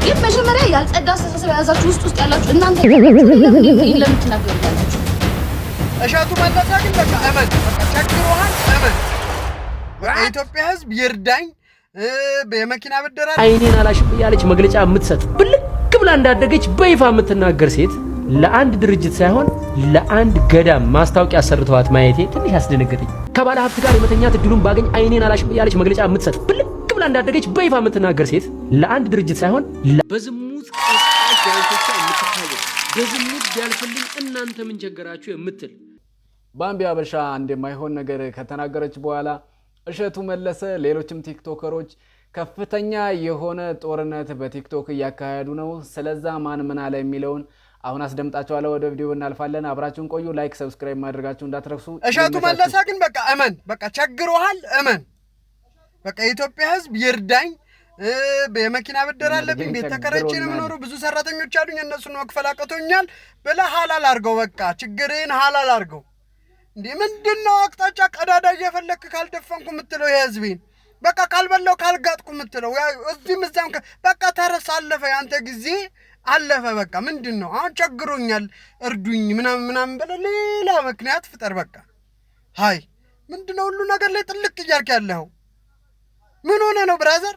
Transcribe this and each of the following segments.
ግን መጀመሪያ ያልጸዳ አስተሳሰብ የያዛችሁ ውስጥ ውስጥ ያላችሁ እናንተ ለምን ትናገሩታላችሁ? እሸቱ መለሰ ግን በቃ እመን፣ በቃ ቸግሮሃል፣ እመን። በቃ የኢትዮጵያ ሕዝብ ይርዳኝ፣ የመኪና ብድር አለ። አይኔን አላሽም እያለች መግለጫ የምትሰጥ፣ ብልቅ ብላ እንዳደገች በይፋ የምትናገር ሴት ለአንድ ድርጅት ሳይሆን ለአንድ ገዳም ማስታወቂያ አሰርተዋት ማየቴ ትንሽ አስደነገጠኝ። ከባለ ሀብት ጋር የመተኛት እድሉን ባገኝ አይኔን አላሽም እያለች መግለጫ የምትሰጥ፣ ብልቅ ብላ እንዳደገች በይፋ የምትናገር ሴት ለአንድ ድርጅት ሳይሆን በዝሙት ቀስቃሽ ዳንሶቿ የምትታወቅ፣ በዝሙት ቢያልፍልኝ እናንተ ምን ቸገራችሁ የምትል። ባምቢ ሀበሻ አንድ የማይሆን ነገር ከተናገረች በኋላ እሸቱ መለሰ፣ ሌሎችም ቲክቶከሮች ከፍተኛ የሆነ ጦርነት በቲክቶክ እያካሄዱ ነው። ስለዛ ማን ምን አለ የሚለውን አሁን አስደምጣችኋለሁ። ወደ ቪዲዮ እናልፋለን። አብራችሁን ቆዩ። Like፣ subscribe ማድረጋችሁ እንዳትረሱ። እሸቱ መለሰ ግን በቃ እመን፣ በቃ ቸግሮሃል፣ እመን። በቃ የኢትዮጵያ ሕዝብ ይርዳኝ፣ የመኪና ብድር አለብኝ፣ ቤት ተከራይቼ ነው የምኖረው፣ ብዙ ሰራተኞች አሉኝ፣ እነሱን መክፈል አቅቶኛል ብለህ ሀላል አድርገው። በቃ ችግርህን ሀላል አድርገው። እንዴ፣ ምንድን ነው አቅጣጫ ቀዳዳ እየፈለግክ ካልደፈንኩ የምትለው? የህዝቤን በቃ ካልበላው ካልጋጥኩ የምትለው፣ እዚህም እዚያም በቃ ተረሳ፣ አለፈ፣ የአንተ ጊዜ አለፈ። በቃ ምንድን ነው አሁን ቸግሮኛል እርዱኝ ምናምን ምናምን ብለህ ሌላ ምክንያት ፍጠር። በቃ ሀይ፣ ምንድን ነው ሁሉ ነገር ላይ ጥልቅ እያልክ ያለኸው? ምን ሆነ ነው brother?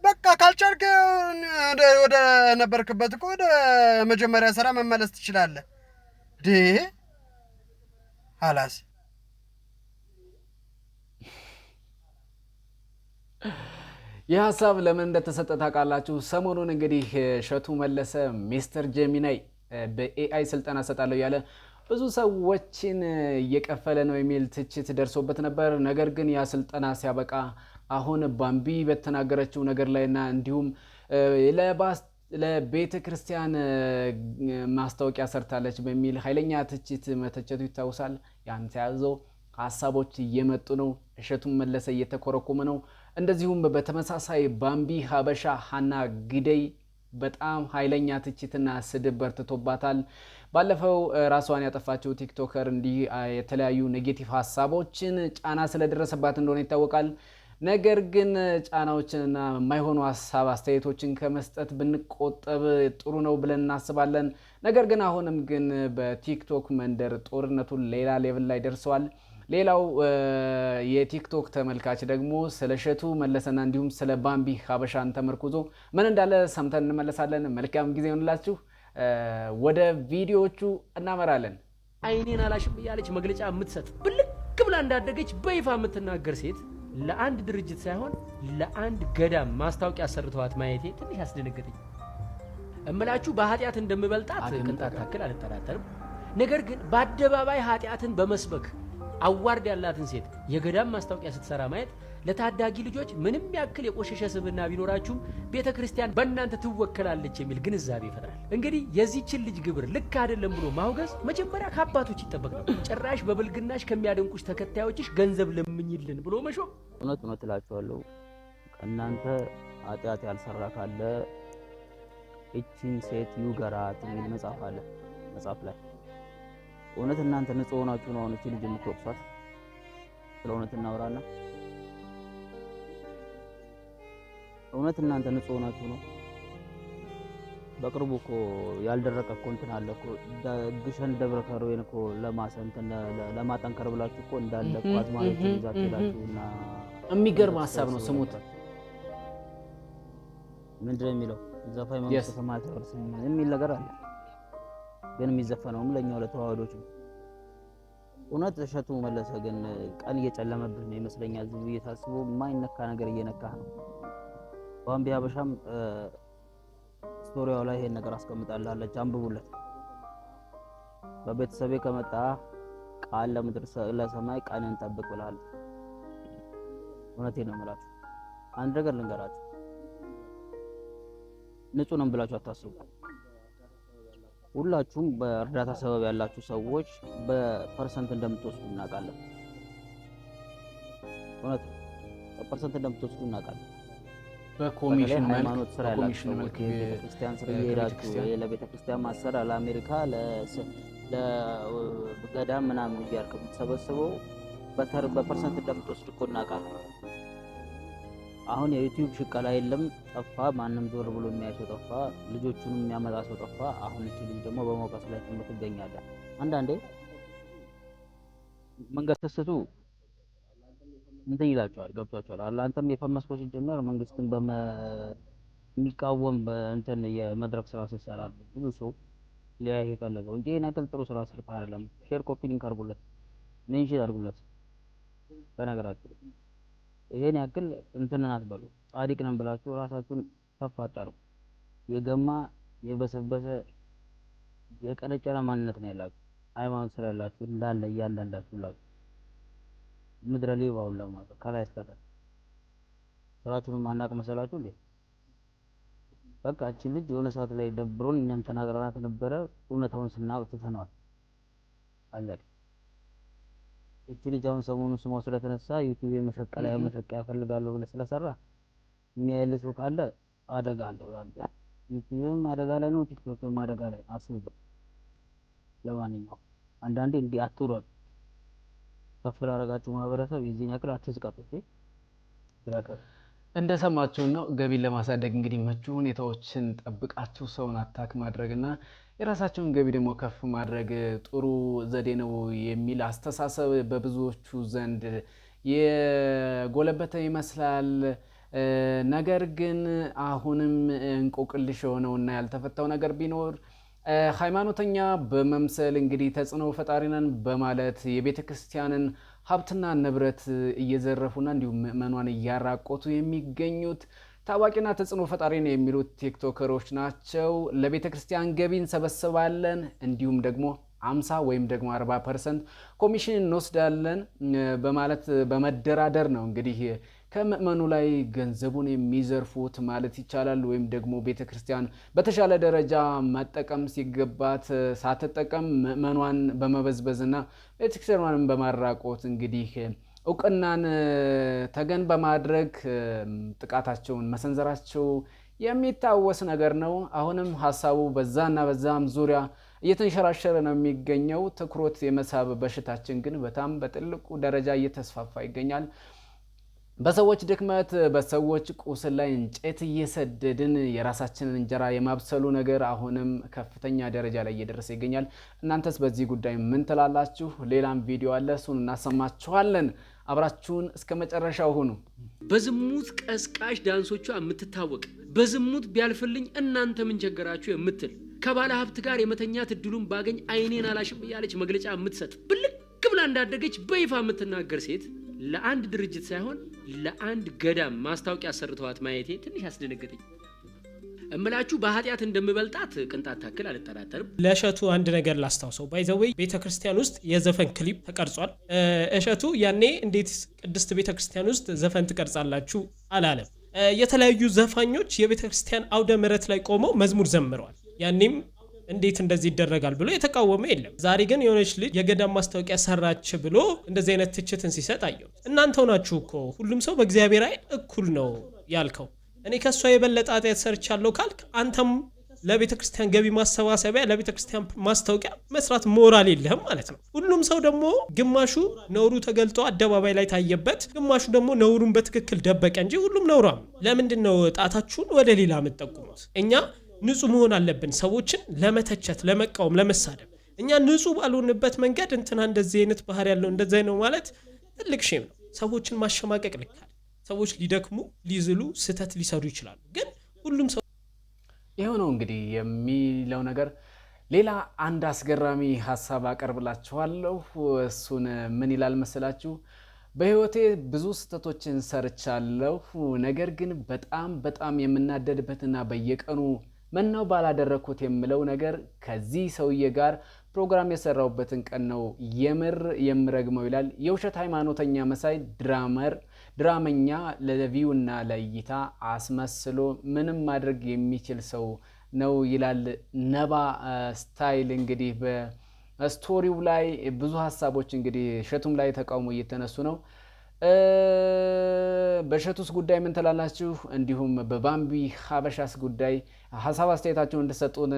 በቃ ካልቻልክ ወደ ነበርክበት እኮ ወደ መጀመሪያ ስራ መመለስ ትችላለህ። ዴ ሀላስ። ይህ ሀሳብ ለምን እንደተሰጠ ታውቃላችሁ? ሰሞኑን እንግዲህ እሸቱ መለሰ Mister Gemini በ AI ስልጠና እሰጣለሁ እያለ ብዙ ሰዎችን እየቀፈለ ነው የሚል ትችት ደርሶበት ነበር። ነገር ግን ያ ስልጠና ሲያበቃ አሁን ባምቢ በተናገረችው ነገር ላይና እንዲሁም ለቤተ ክርስቲያን ማስታወቂያ ሰርታለች በሚል ኃይለኛ ትችት መተቸቱ ይታወሳል። ያን ተያይዘው ሀሳቦች እየመጡ ነው። እሸቱን መለሰ እየተኮረኮመ ነው። እንደዚሁም በተመሳሳይ ባምቢ ሀበሻ ሀና ግደይ በጣም ኃይለኛ ትችትና ስድብ በርትቶባታል። ባለፈው ራሷን ያጠፋችው TikToker እንዲህ የተለያዩ negative ሀሳቦችን ጫና ስለደረሰባት እንደሆነ ይታወቃል። ነገር ግን ጫናዎችንና የማይሆኑ ሀሳብ አስተያየቶችን ከመስጠት ብንቆጠብ ጥሩ ነው ብለን እናስባለን። ነገር ግን አሁንም ግን በቲክቶክ መንደር ጦርነቱን ሌላ level ላይ ደርሰዋል። ሌላው የቲክቶክ ተመልካች ደግሞ ስለ እሸቱ መለሰና እንዲሁም ስለ ባምቢ ሀበሻን ተመርኩዞ ምን እንዳለ ሰምተን እንመለሳለን። መልካም ጊዜ ይሆንላችሁ። ወደ ቪዲዮዎቹ እናመራለን። አይኔን አላሽም እያለች መግለጫ የምትሰጥ፣ ብልቅ ብላ እንዳደገች በይፋ የምትናገር ሴት ለአንድ ድርጅት ሳይሆን ለአንድ ገዳም ማስታወቂያ አሰርተዋት ማየቴ ትንሽ አስደነገጠኝ። እምላችሁ በኃጢአት እንደምበልጣት ቅንጣት ታክል አልጠራጠርም። ነገር ግን በአደባባይ ኃጢአትን በመስበክ award ያላትን ሴት የገዳም ማስታወቂያ ስትሰራ ማየት ለታዳጊ ልጆች ምንም ያክል የቆሸሸ ስብዕና ቢኖራችሁም ቤተ ክርስቲያን በእናንተ ትወከላለች የሚል ግንዛቤ ይፈጥራል። እንግዲህ የዚችን ልጅ ግብር ልክ አይደለም ብሎ ማውገዝ መጀመሪያ ከአባቶች ይጠበቅ ነው። ጭራሽ በብልግናሽ ከሚያደንቁሽ ተከታዮችሽ ገንዘብ ለምኝልን ብሎ መሾም። እውነት እውነት እላችኋለሁ፣ ከእናንተ ኃጢአት ያልሰራ ካለ እቺን ሴት ይውገራት የሚል መጽሐፍ አለ መጽሐፍ ላይ። እውነት እናንተ ንጹህ ሆናችሁ ነው አሁን እቺ ልጅ የምትወቅሷት? ስለ እውነት እናወራና እውነት እናንተ ንጹህ ሆናችሁ ነው? በቅርቡ እኮ ያልደረቀ እኮ እንትን አለ እኮ፣ ግሸን ደብረ ከርቤን እኮ ለማሰንትን ለማጠንከር ብላችሁ እኮ እንዳለ እኮ አዝማሪዎችን ይዛችሁ ሄዳችሁ እና የሚገርም ሀሳብ ነው። ስሙት። ምንድን ነው የሚለው ዘፋኝ መንግስተ ሰማያት አይወርስም የሚል ነገር አለ። ግን የሚዘፈነውም ለእኛው ለተዋህዶች ነው። እውነት እሸቱ መለሰ ግን ቀን እየጨለመብህ ነው ይመስለኛል። ዝም ብዬ ሳስበው የማይነካ ነገር እየነካህ ነው። ባምቢ ሀበሻም story ዋ ላይ ይሄን ነገር አስቀምጣላለች፣ አንብቡለት። በቤተሰቤ ከመጣ ቃል ለምድር ለሰማይ ቀንን ጠብቅ ብላለች። እውነቴን ነው የምላችሁ። አንድ ነገር ልንገራችሁ፣ ንጹህ ነን ብላችሁ አታስቡ። ሁላችሁም በእርዳታ ሰበብ ያላችሁ ሰዎች በ percent እንደምትወስዱ እናውቃለን። እውነት በ percent እንደምትወስዱ እናውቃለን። በኮሚሽን መልክ ሃይማኖት ስራ ያላችሁ በኮሚሽን ሰዎች መልክ የቤተክርስቲያን ስር እየሄዳችሁ ለቤተክርስቲያን ማሰራ፣ ለአሜሪካ፣ ለገዳም ምናምን እያልክ የምትሰበስበው በ percent እንደምትወስድ እኮ እናውቃለን። አሁን የዩቲዩብ ሽቀላ የለም፣ ጠፋ። ማንም ዞር ብሎ የሚያይ ሰው ጠፋ። ልጆቹንም የሚያመጣ ሰው ጠፋ። አሁን እቺ ልጅ ደግሞ በመውቀስ ላይ ትገኛለህ። አንዳንዴ መንገድ ስትስቱ እንትን ይላቸዋል፣ ገብቷቸዋል። አለ አንተም የፈመስከው ሲጀመር መንግስትን የሚቃወም በእንትን የመድረክ ስራ ስትሰራ ብዙ ሰው ሊያይ የፈለገው እንጂ ይሄን ያክል ጥሩ ስራ ሰርተህ አይደለም። Share፣ copy link አድርጉለት፣ mention አድርጉለት። በነገራችሁ ይሄን ያክል እንትንን አትበሉ። ጻድቅ ነን ብላችሁ ራሳችሁን ከፍ አታርጉ። የገማ፣ የበሰበሰ፣ የቀነጨረ ማንነት ነው ያላችሁ። ሃይማኖት ስላላችሁ እንዳለ እያንዳንዳችሁ ላችሁ ምድረ ሌባ ሁላ ማለት ከላይ እስከታች ስራችሁን ማናቅ መሰላችሁ እንዴ? በቃ እቺ ልጅ የሆነ ሰዓት ላይ ደብሮን እኛም ተናግረናት ነበረ። እውነታውን ስናውቅ ትተነዋል። አለቀ። እቺ ልጅ አሁን ሰሞኑን ስሟ ስለተነሳ ዩቲዩብ የመሸቀያ መሸቀያ እፈልጋለሁ ብለህ ስለሰራ የሚያይልህ ሰው ካለ አደጋ አለው። ዩቲዩብም አደጋ ላይ ነው፣ ቲክቶክም አደጋ ላይ አስቡበት። ለማንኛውም አንዳንዴ እንዲህ አትውረዱ። ከፍ ላደረጋችሁ ማህበረሰብ የዚህን ያክል አትዝቀጡ። እንደሰማችሁ ነው። ገቢን ለማሳደግ እንግዲህ ምቹ ሁኔታዎችን ጠብቃችሁ ሰውን attack ማድረግና የራሳቸውን ገቢ ደግሞ ከፍ ማድረግ ጥሩ ዘዴ ነው የሚል አስተሳሰብ በብዙዎቹ ዘንድ የጎለበተ ይመስላል። ነገር ግን አሁንም እንቆቅልሽ የሆነውና ያልተፈታው ነገር ቢኖር ሃይማኖተኛ በመምሰል እንግዲህ ተጽዕኖ ፈጣሪ ነን በማለት የቤተ ክርስቲያንን ሀብትና ንብረት እየዘረፉና እንዲሁም ምዕመኗን እያራቆቱ የሚገኙት ታዋቂና ተጽዕኖ ፈጣሪ ነው የሚሉት ቲክቶከሮች ናቸው። ለቤተ ክርስቲያን ገቢ እንሰበስባለን እንዲሁም ደግሞ 50 ወይም ደግሞ 40% ኮሚሽን እንወስዳለን በማለት በመደራደር ነው እንግዲህ ከምዕመኑ ላይ ገንዘቡን የሚዘርፉት ማለት ይቻላል። ወይም ደግሞ ቤተክርስቲያን በተሻለ ደረጃ መጠቀም ሲገባት ሳትጠቀም ምዕመኗን በመበዝበዝና ቤተክርስቲያኗን በማራቆት እንግዲህ እውቅናን ተገን በማድረግ ጥቃታቸውን መሰንዘራቸው የሚታወስ ነገር ነው። አሁንም ሀሳቡ በዛና በዛም ዙሪያ እየተንሸራሸረ ነው የሚገኘው። ትኩረት የመሳብ በሽታችን ግን በጣም በጥልቁ ደረጃ እየተስፋፋ ይገኛል። በሰዎች ድክመት፣ በሰዎች ቁስል ላይ እንጨት እየሰደድን የራሳችንን እንጀራ የማብሰሉ ነገር አሁንም ከፍተኛ ደረጃ ላይ እየደረሰ ይገኛል። እናንተስ በዚህ ጉዳይ ምን ትላላችሁ? ሌላም ቪዲዮ አለ፣ እሱን እናሰማችኋለን። አብራችሁን እስከ መጨረሻው ሁኑ። በዝሙት ቀስቃሽ ዳንሶቿ የምትታወቅ፣ በዝሙት ቢያልፍልኝ እናንተ ምን ቸገራችሁ የምትል፣ ከባለ ሀብት ጋር የመተኛት እድሉን ባገኝ አይኔን አላሽም እያለች መግለጫ የምትሰጥ፣ ብልክ ብላ እንዳደገች በይፋ የምትናገር ሴት ለአንድ ድርጅት ሳይሆን ለአንድ ገዳም ማስታወቂያ አሰርተዋት ማየቴ ትንሽ አስደነገጠኝ። እምላችሁ በኃጢአት እንደምበልጣት ቅንጣት ታክል አልጠራጠርም። ለእሸቱ አንድ ነገር ላስታውሰው። By the way ቤተ ክርስቲያን ውስጥ የዘፈን ክሊፕ ተቀርጿል። እሸቱ ያኔ እንዴት ቅድስት ቤተ ክርስቲያን ውስጥ ዘፈን ትቀርጻላችሁ አላለም። የተለያዩ ዘፋኞች የቤተ ክርስቲያን አውደ ምሕረት ላይ ቆመው መዝሙር ዘምረዋል። ያኔም እንዴት እንደዚህ ይደረጋል ብሎ የተቃወመ የለም። ዛሬ ግን የሆነች ልጅ የገዳም ማስታወቂያ ሰራች ብሎ እንደዚህ አይነት ትችትን ሲሰጥ አየሁ። እናንተው ናችሁ እኮ ሁሉም ሰው በእግዚአብሔር ዓይን እኩል ነው ያልከው። እኔ ከእሷ የበለጠ ኃጢአት ሰርቻለሁ ካልክ አንተም ለቤተ ክርስቲያን ገቢ ማሰባሰቢያ፣ ለቤተ ክርስቲያን ማስታወቂያ መስራት ሞራል የለህም ማለት ነው። ሁሉም ሰው ደግሞ ግማሹ ነውሩ ተገልጦ አደባባይ ላይ ታየበት፣ ግማሹ ደግሞ ነውሩን በትክክል ደበቀ እንጂ ሁሉም ነውሯም። ለምንድን ነው ጣታችሁን ወደ ሌላ የምትጠቁሙት? እኛ ንጹህ መሆን አለብን። ሰዎችን ለመተቸት፣ ለመቃወም፣ ለመሳደብ እኛ ንጹህ ባልሆንበት መንገድ እንትና እንደዚህ አይነት ባህሪ ያለው እንደዚህ ነው ማለት ትልቅ shame ነው። ሰዎችን ማሸማቀቅ ልካል። ሰዎች ሊደክሙ፣ ሊዝሉ፣ ስህተት ሊሰሩ ይችላሉ። ግን ሁሉም ሰው ይኸው ነው እንግዲህ የሚለው ነገር። ሌላ አንድ አስገራሚ ሀሳብ አቀርብላችኋለሁ። እሱን ምን ይላል መሰላችሁ? በህይወቴ ብዙ ስህተቶችን ሰርቻለሁ። ነገር ግን በጣም በጣም የምናደድበትና በየቀኑ ምነው ባላደረግኩት የምለው ነገር ከዚህ ሰውዬ ጋር ፕሮግራም የሰራሁበትን ቀን ነው የምር የምረግመው ይላል። የውሸት ሃይማኖተኛ መሳይ ድራመኛ ለ view ና ለእይታ አስመስሎ ምንም ማድረግ የሚችል ሰው ነው ይላል ነባ ስታይል። እንግዲህ በ story ው ላይ ብዙ ሀሳቦች እንግዲህ እሸቱም ላይ ተቃውሞ እየተነሱ ነው። በእሸቱስ ጉዳይ ምን ትላላችሁ? እንዲሁም በባምቢ ሀበሻስ ጉዳይ ሀሳብ አስተያየታችሁን እንድሰጡን